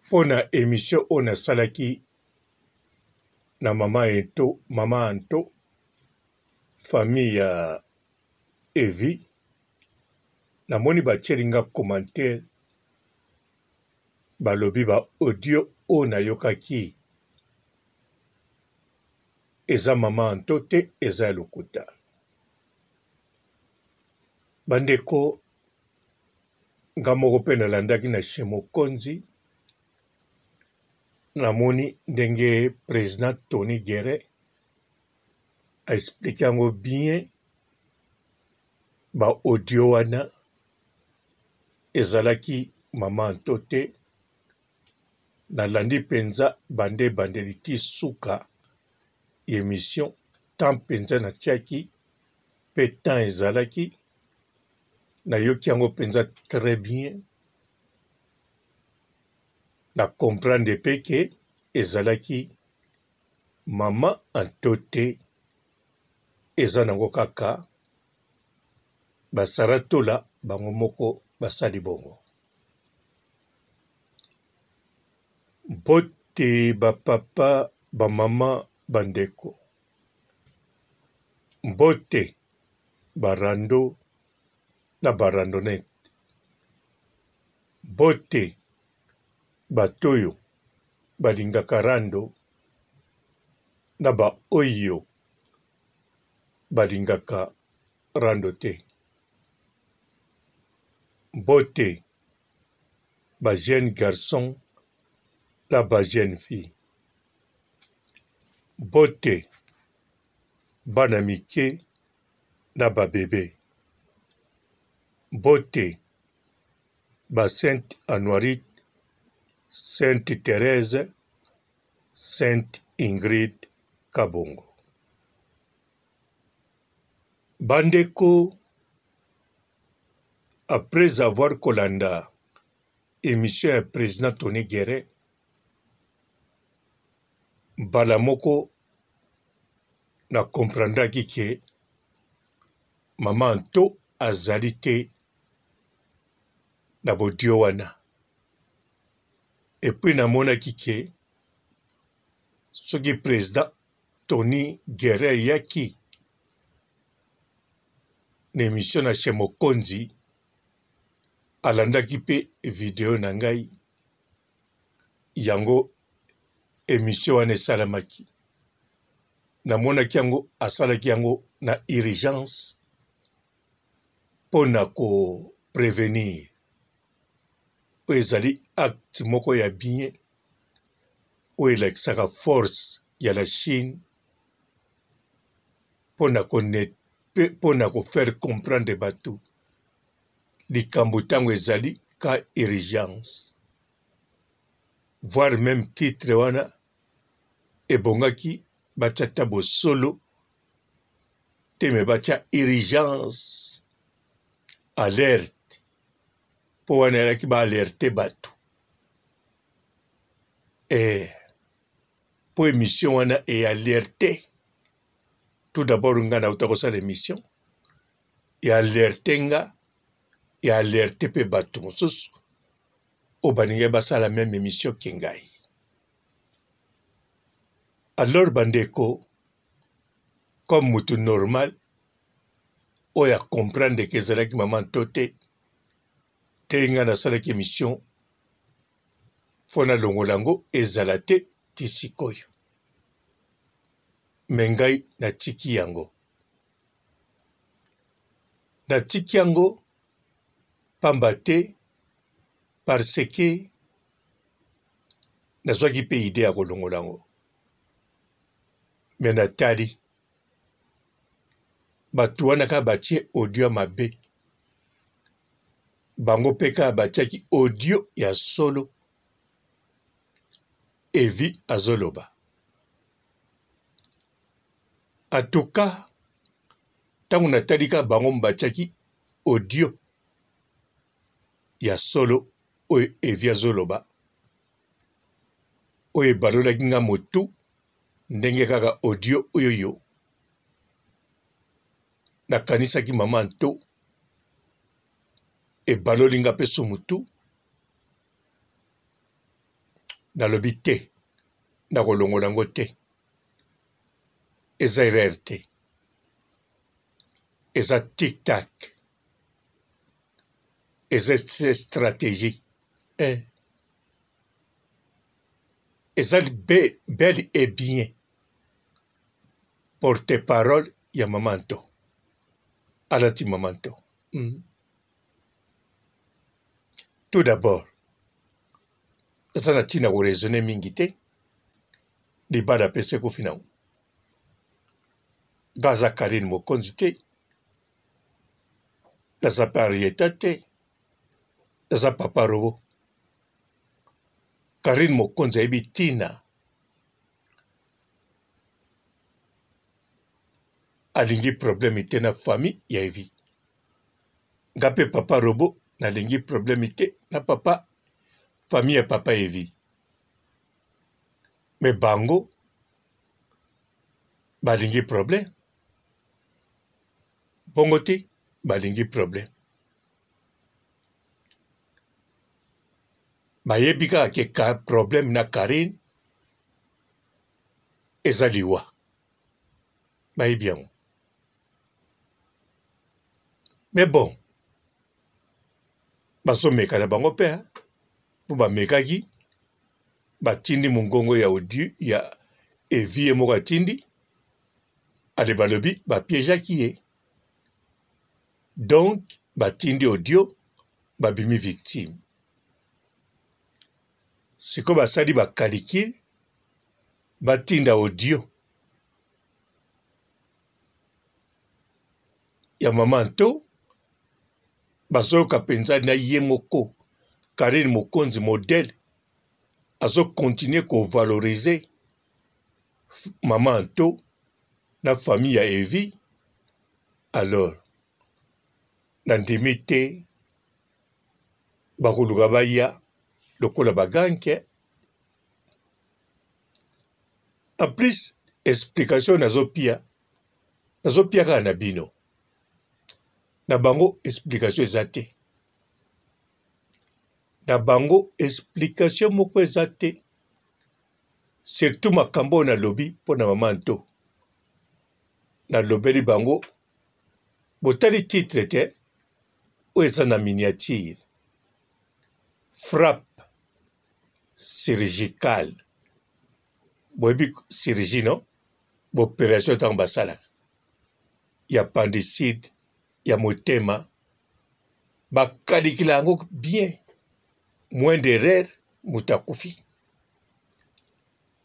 Mpo na emission oyo nasalaki na mama Ento, mama Anto, famille ya Evi, namoni batieli nga commentaire balobi ba audio oyo nayokaki eza mama Anto te, eza ya lokuta. Bandeko nga moko pe nalandaki na chez Mokonzi, namoni ndenge president Tony Guerrin a explique yango bien ba audio wana ezalaki mama Anto te, nalandi penza banda ebandeli ti suka ya emission temps penza natiaki pe temps ezalaki nayoki yango penza très bien na comprendre pe ke ezalaki maman Anto te eza nango kaka ba Sarah Tola bango moko basali bongo. Mbote ba papa ba maman ba ndeko mbote ba rando na ba randonnette mbote bato oyo balingaka rando na ba oyo balingaka rando te mbote ba jeune garçon na ba jeune fille mbote bana mike na ba bebe mbote ba sainte anuarite sainte Therèse sainte Ingrid Kabongo bandeko après avoir kolanda emission ya president Tony Guerrin mbala moko na comprendraki ke mama Anto azali te na bodio wana epuis namonaki ke soki president Tony Guerrin ayaki na emission na chez Mokonzi alandaki mpe video na ngai yango emission wana esalamaki namonaki yango asalaki yango na urgence mpo na ko prevenir oyo ezali acte moko ya bien oyo elakisaka force ya la Chine mpo na ko mpo na ko faire comprendre bato likambo ntango ezali ka urgence voire meme titre wana ebongaki batia ata bosolo te me batia urgence alerte mpo wana elaki ba alerte bato eh, mpo emission wana e alerte tout d'abord nga nauta kosala emission e alerte nga e alerte mpe bato mosusu oyo balingaki basala meme emission ke ngai alors bandeko comme motu normal oyo a comprendre ke ezalaki mama nto te te ngai nasalaki emission fo nalongola yango ezala te ti sikoyo me ngai natiki yango natiki yango pamba te parce que nazwaki mpe idee ya kolongola yango me natali bato wana kaka batie audio ya mabe bango mpe kaka batiaki audio ya solo evi azoloba atuka ntango natali kaka bango batiaki audio ya solo oyo evi azoloba oyo ebalolaki nga motu ndenge kaka audio oyo yo nakanisaki mama nto ebaloli nga mpe so motu. Nalobi te, nakolongola yango te. Eza erreur te. Eza tic tac. Eza stratégie. Eh. Eza bel et bien porte parole ya mama Nto. Alati mama Nto. Tout d'abord, eza na ntina ko raisonner mingi te. Libala apesi ekufi nango. Nga aza Carine Mokonzi te. Naza pe Henrietta te. Naza papa Robo. Carine Mokonzi ayebi ntina alingi problème te na famille ya Evi. Nga pe papa Robo nalingi problème te na papa famille ya papa Evi. Mais bango balingi problème. Bongo te balingi problème. Bayebi kaka ke ka problème na Carine eza liwa. Bayebi yango. Mais bon, bazomeka na bango mpe mpo bamekaki batindi mongongo ya audio ya Evi ye moko atindi ale balobi bapiejaki ye donc batindi audio babimi victime sikoyo basali ba calcul batinda audio ya mama Nto bazoyoka mpenza na ye moko Carine Mokonzi modèle azo continuer ko valoriser mama Nto na famille ya Evi alors nandimi te bakoluka baya lokola baganke en plus explication nazopia nazopia kaka na bino na bango explication eza te na bango explication moko eza te surtout makambo oyo nalobi mpo na mama Nto nalobeli bango botali titre te oyo eza na miniature frappe chirurgicale boyebi chirurgie no baoperation ntango basalaka ya appendicite ya motema bakalikila yango bien moins d'erreur moto akufi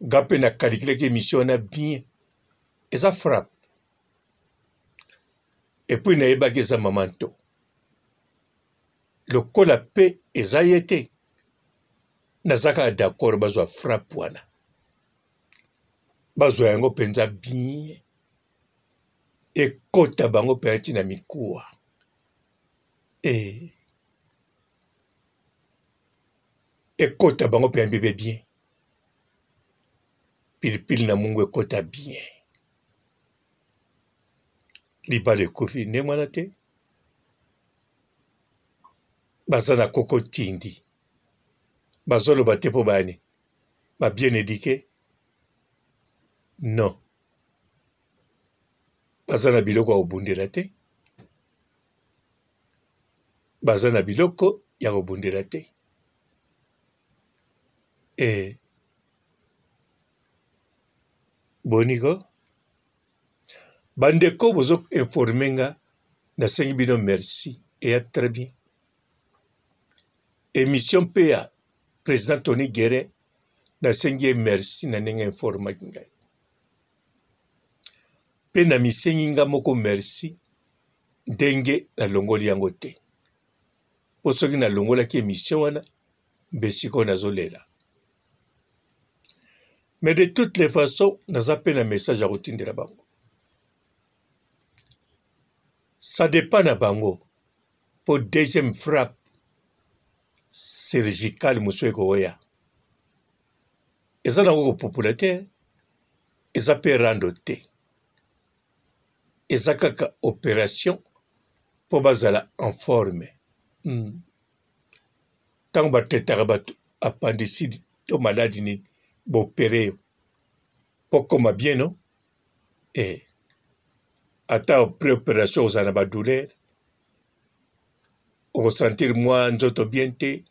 nga mpe nakalikilaki émission wana bien eza frappe epuis nayebaki eza mama Nto lokola mpe eza ye te naza kaka d'accord bazwa frappe wana bazwa yango mpenza bien ekota bango mpenza ntina mikuwa e ekota bango mpenza bebe bien pilipili na mungu ekota bien libala ekufi ndenge wana te baza na koko tindi bazoloba te mpo bani ba bien eduque non baza na biloko ya kobundela te baza na biloko ya kobundela te e boniko bandeko bozo informe nga nasengi bino merci eya très bien emission mpe ya président Tony Guérin nasengi ye merci na ndenge informaki ngai mpe na misengi nga moko merci ndenge nalongoli yango te mpo soki nalongolaki emission wana mbe sikoyo nazolela mais de toutes les façons naza mpe na message ya kotindela bango ça dépend na bango mpo deuxième frappe chirurgicale mosusu ekoya eza nango kopupula te eza mpe rando te eza kaka operation mpo bazala en forme. Ntango batetaka bato appendicite. to maladi nini boopere yo mpo okoma bien no eh. Ata après operation ozala na badouleur, okosentir mwa nzoto bien te,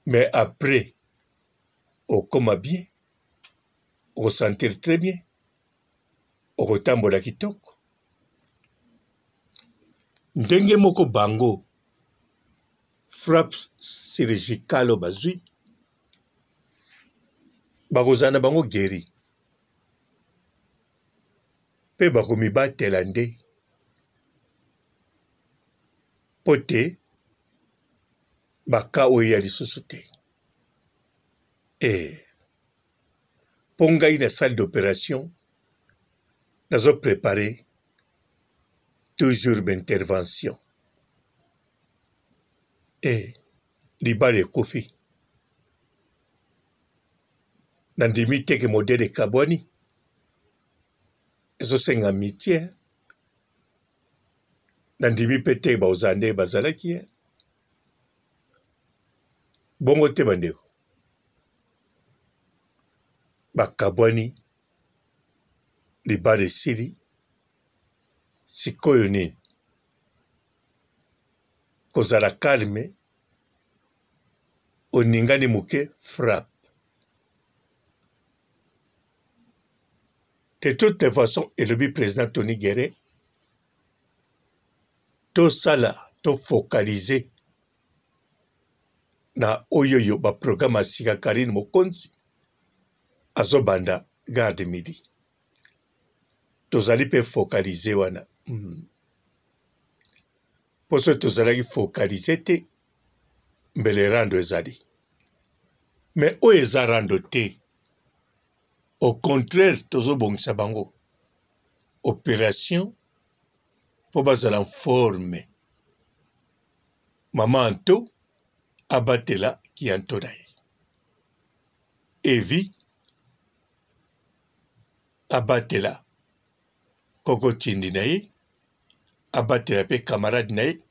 mais après okoma bien, okosentir très bien, okotambola kitoko. Ndenge moko bango frappe chirurgicale oyo bazwi, bakozala na bango gueri mpe bakomibatela nde mpo te baka oyo ya lisusu te. Eh, mpo ngai na salle d'operation nazo prepare toujours ba intervention. Eh, libala ekufi, nandimi te ke modele ekabwani, ezosenga amitie. Nandimi mpe te bakozala nde bazalaki ye bongo te. Bandeko bakabwani, libala esili, sikoyo nini? Kozala calme, oningani moke, frappe. De toute façon, elobi président Tony Guerre, tosala tofocalize na oyoyo baprograme ya sika. Karine Mokonzi azobanda garde midi, tozali mpe focalize wana. Mpo soki tozalaki focalize te, mbele rando ezali. Me oyo eza rando te, au contraire, tozobongisa bango operation mpo bazala forme. Mama Anto abatela kianto na ye, Evi abatela koko tindi na ye, abatela mpe camarade na ye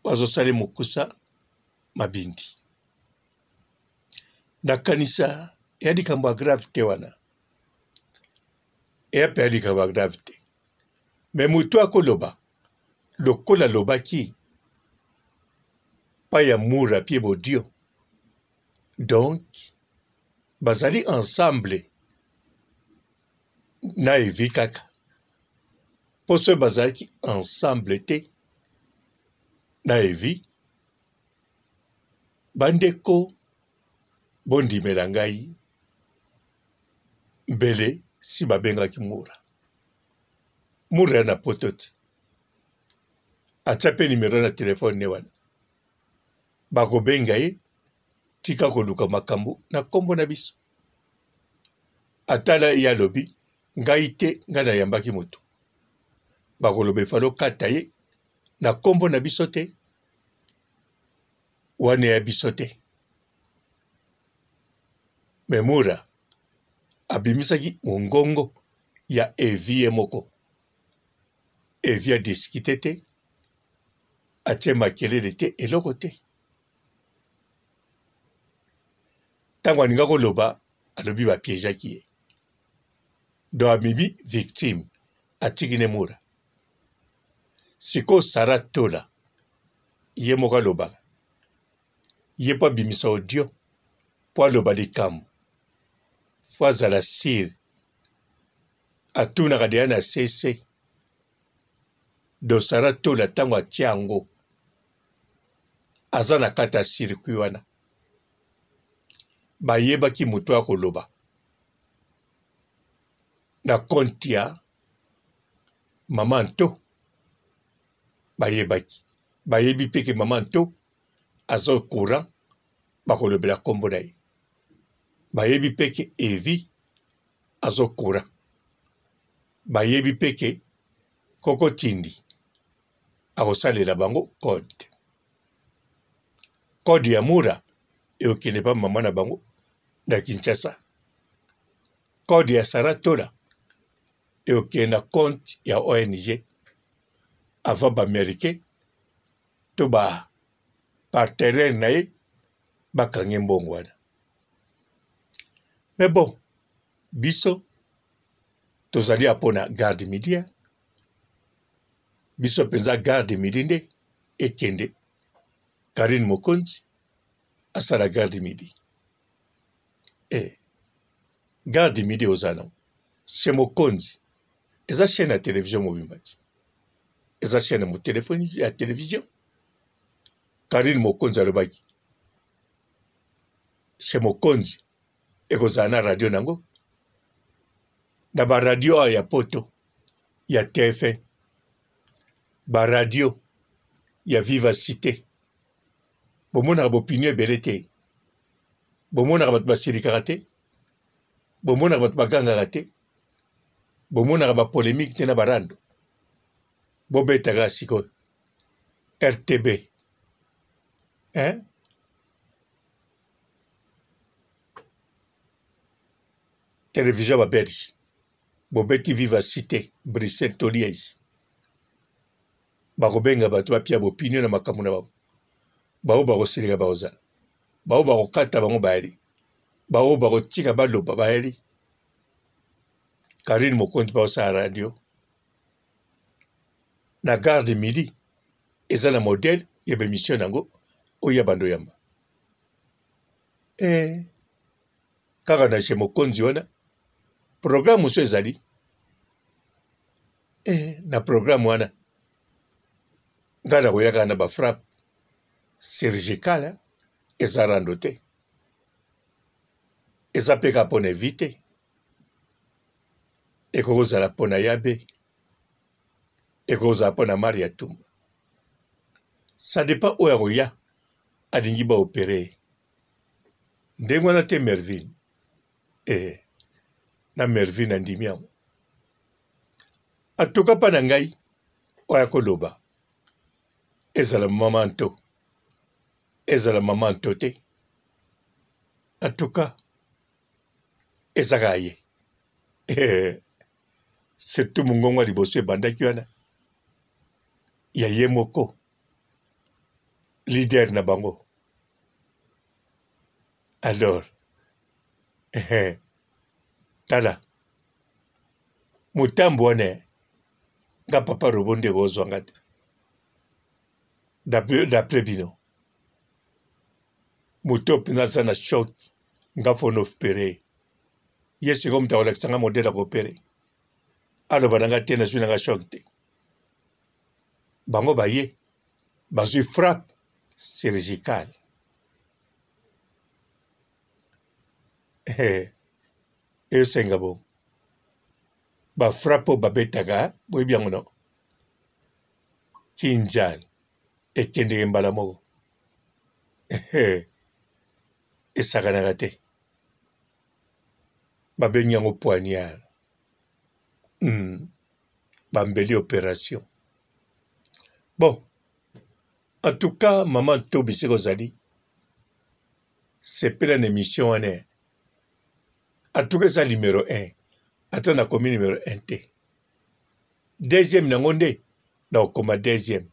bazosala mokusa mabindi. Nakanisa eya likambo ya grave te wana, eya mpe ya likambo ya grave te. Me moto akoloba lokola alobaki pa ya mura pie bodio, donc bazali ensemble na Evi kaka, mpo soki bazalaki ensemble te na Evi, bandeko bondimela ngai, mbele si babengaki mura mura na poto te, atia mpe nimero na telefone ne wana, bakobenga ye. Tika koluka makambo na nkombo na biso. Atala ye alobi ngai te, ngai nayambaki moto, bakoloba efali okata ye na nkombo na biso te, wana ya biso te. Me mura abimisaki mongongo ya Evi ye moko. Evi adiskite te, atie makelele te, eloko te. Ntango alinga koloba, alobi bapiejaki ye, donc amimi victime, atiki ne mura. Sikoyo Sara Tola ye moko alobaka ye mpo abimisa audio mpo aloba likambo, fo azala sire, atunaka deya na cc. Donc Sara Tola ntango atia yango, aza na kati ya circuit wana, bayebaki moto akoloba na compte ya mama Nto, bayebaki, bayebi mpe ke mama Nto aza au courant, bakolobela nkombo na ye. Bayebi mpe ke Evi aza au courant, bayebi mpe ke Koko Tindi akosalela bango code. Code ya Mura ekokende pa mama na bango na Kinshasa. Code ya Sarah Tola ekokende na compte ya ONG avant ba Americain to ba partenaire na ye bakange mbongo wana. Mais bon, biso tozali ya pona garde midi hein? Biso mpenza garde midi nde ekende Karine Mokonzi asala garde midi. Eh, garde midi oza nango chez Mokonzi eza chaîne ya television mobimba ti eza chaîne ya telefone ya television. Karine Mokonzi alobaki chez Mokonzi ekozala na radio nango na ba radio awa ya poto ya TF1 ba radio ya Viva Cite bomonaka bopinio ebele te bomonaka bato basilikaka te bomonaka bato bagangaka te bomonaka bapolemike te na barando bobetaka sikoyo rtb hein? Television ba belge bobeti viva cite Bruxelles to Liège bakobenga bato bapia bopinio na makambo na bango baoyo bakosilika bakozala baoyo bakokata bango bayali baoyo bakotika baloba bayali Karine Mokonzi bakosala radio na gare de midi eza na modèle ya bemission na yango oyo ya bando yamba eh. Kaka na chez mokonzi wana programme mosusu ezali eh, na programme wana ngai nakoyaka na bafrappe chirurgicale eza rando te eza mpe kaka mpo na evi te ekoki kozala mpo na yabe ekoki kozala mpo na maria tumba ça dépend oyo akoya alingi baopere ye Ndenge wana te Mervine eh na Mervine andimi yango atoka mpa na ngai oyo akoloba ezala mama nto ezala mama nto te atuka eza kaka ye eh, surtout mongongo ya liboso ebandaki wana ya ye moko leader na bango Alors ehe tala mutambu wana nga papa robot nde kozwa nga te d'après bino moto oyo mpenza aza na choc nga fo na opere ye sikoyo moto akolakisa nga modele ya koopere aloba na nga te nazwi na nga choc te bango baye bazwi frappe chirurgicale esenga bo ba frappe oyo babetaka boyebi yango no kinjal ekendeke mbala moko esakanaka te babengi yango poignard hmm. Bambeli operation bon en tout cas maman to bisika ozali sepela na emission wana en tout cas eza numero 1 ata nakomi numero 1 te deuxième nango nde nakokoma deuxième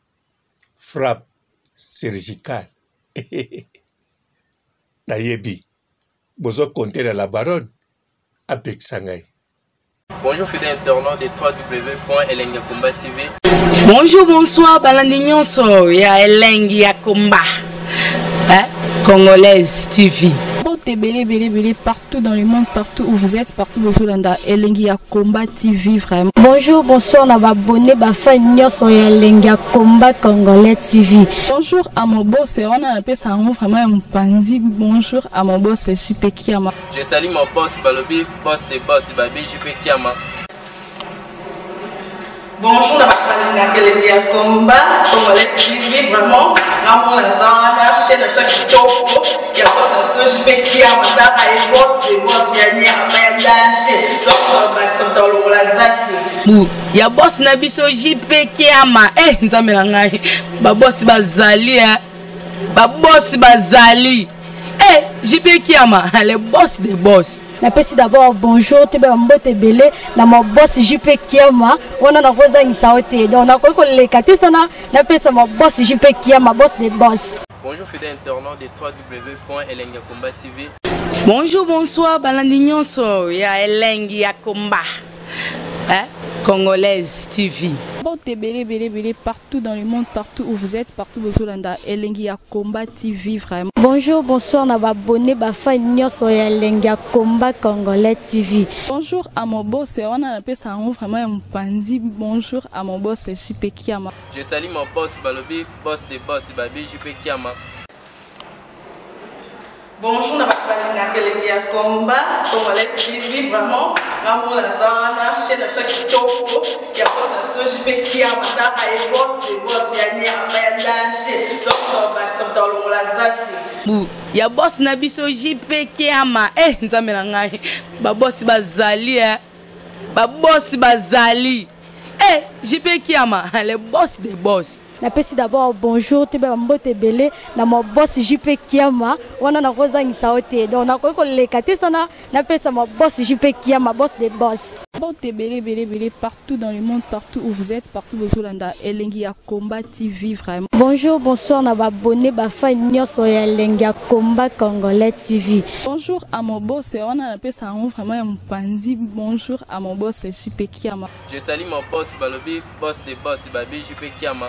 frappe chirurgicale nayebi bozo compter na la baronne apekisa ngai Bonjour fidèles internautes de www.elengiyakomba TV. Bonjour, bonsoir, balandi nyonso ya Elengi ya Komba. Hein? Congolaise TV. Mbote ebele ebele ebele partout dans le monde, partout où vous êtes, partout bozolanda Elengi ya Combat TV vraiment. Bonjour, bonsoir na ba abonnés, ba fans nyonso ya Elengi ya Combat Congolais TV. Bonjour à mon boss, wana napesa yango vraiment ya mopanzi. Bonjour à mon boss JP Kiama. Je salue mon boss balobi boss de boss babi JP Kiama. Bonjour na bato balingaka elengi ya combat congolais TV vraiment ngamona naza wana chaîne na biso ya kitoko ya boss na biso JP Kiama tala ye boss de boss ya nyama ya danger donc bakisa moto alongola zaki bu ya boss na biso JP Kiama eh nzambe na ngai ba boss bazali eh ba boss bazali eh JP Kiama le boss de boss napesi d'abord bonjour toyeba mbote ebele na ma boss JP Kiama wana nakozangisa yo te donc nakoki koleka te sana napesa ma boss JP Kiama boss de boss Bonjour fidèles internautes de www.elengiyakomba TV. Bonjour, bonsoir, balandi nyonso ya elengi ya combat. Hein? Congolaise TV. Mbote ebele ebele ebele partout dans le monde, partout où vous êtes, partout bozolanda elengi ya combat TV vraiment. Bonjour, bonsoir na ba abonné ba fan nyonso ya elengi ya combat congolais TV. Bonjour à mon boss, wana napesa yango vraiment ya mopanzi. Bonjour à mon boss JP Kiama. Je salue mon boss balobi boss de boss babi JP Kiama. Bonjour na bato balingaka elengi ya combat congolais TV, vraiment nga mona naza wana chaîne na biso ya kitoko ya boss na biso JP Kiama, taka ye boss de boss ya nyama ya danger, donc tobakisa moto alongola zaki Bu ya boss na biso JP Kiama. Eh nzambe na ngai, ba boss bazali eh. Ba boss bazali. Eh JP Kiama, le boss des boss. Napesi d'abord bonjour toyeba bambote ebele na ma boss JP Kiama, wana nakozangisa yo te, donc nakoki koleka te sana napesa ma boss JP Kiama, boss de boss. Mbote ebele ebele ebele partout dans le monde, partout où vous êtes, partout bozolanda elengi ya combat TV vraiment. Bonjour, bonsoir na ba abonné ba fan nyonso ya elengi ya combat congolais TV. Bonjour à mon boss, wana napesa yango vraiment ya mopanzi. Bonjour à mon boss JP Kiama. Je salue mon boss balobi boss de boss babi JP Kiama.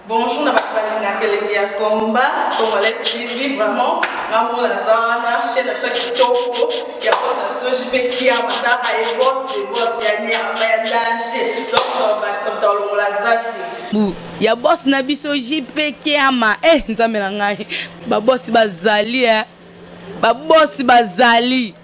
Bonjour na bato balingaka elengi ya combat congolais TV, vraiment nga mona naza wana chaîne na biso ya kitoko ya boss na biso JP Kiama, taka ye boss de boss ya nyama ya danger, donc tobakisa moto alongola zaki Bu ya boss na biso JP Kiama. Eh nzambe na ngai, ba boss bazali eh. Ba boss bazali.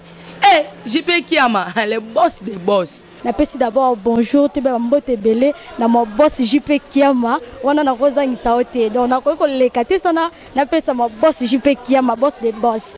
Eh JP Kiama, le boss des boss. Napesi d'abord bonjour toyeba bambote ebele na ma boss JP Kiama, wana nakozangisa yo te, donc nakoki koleka te sana napesa ma boss JP Kiama, boss de boss.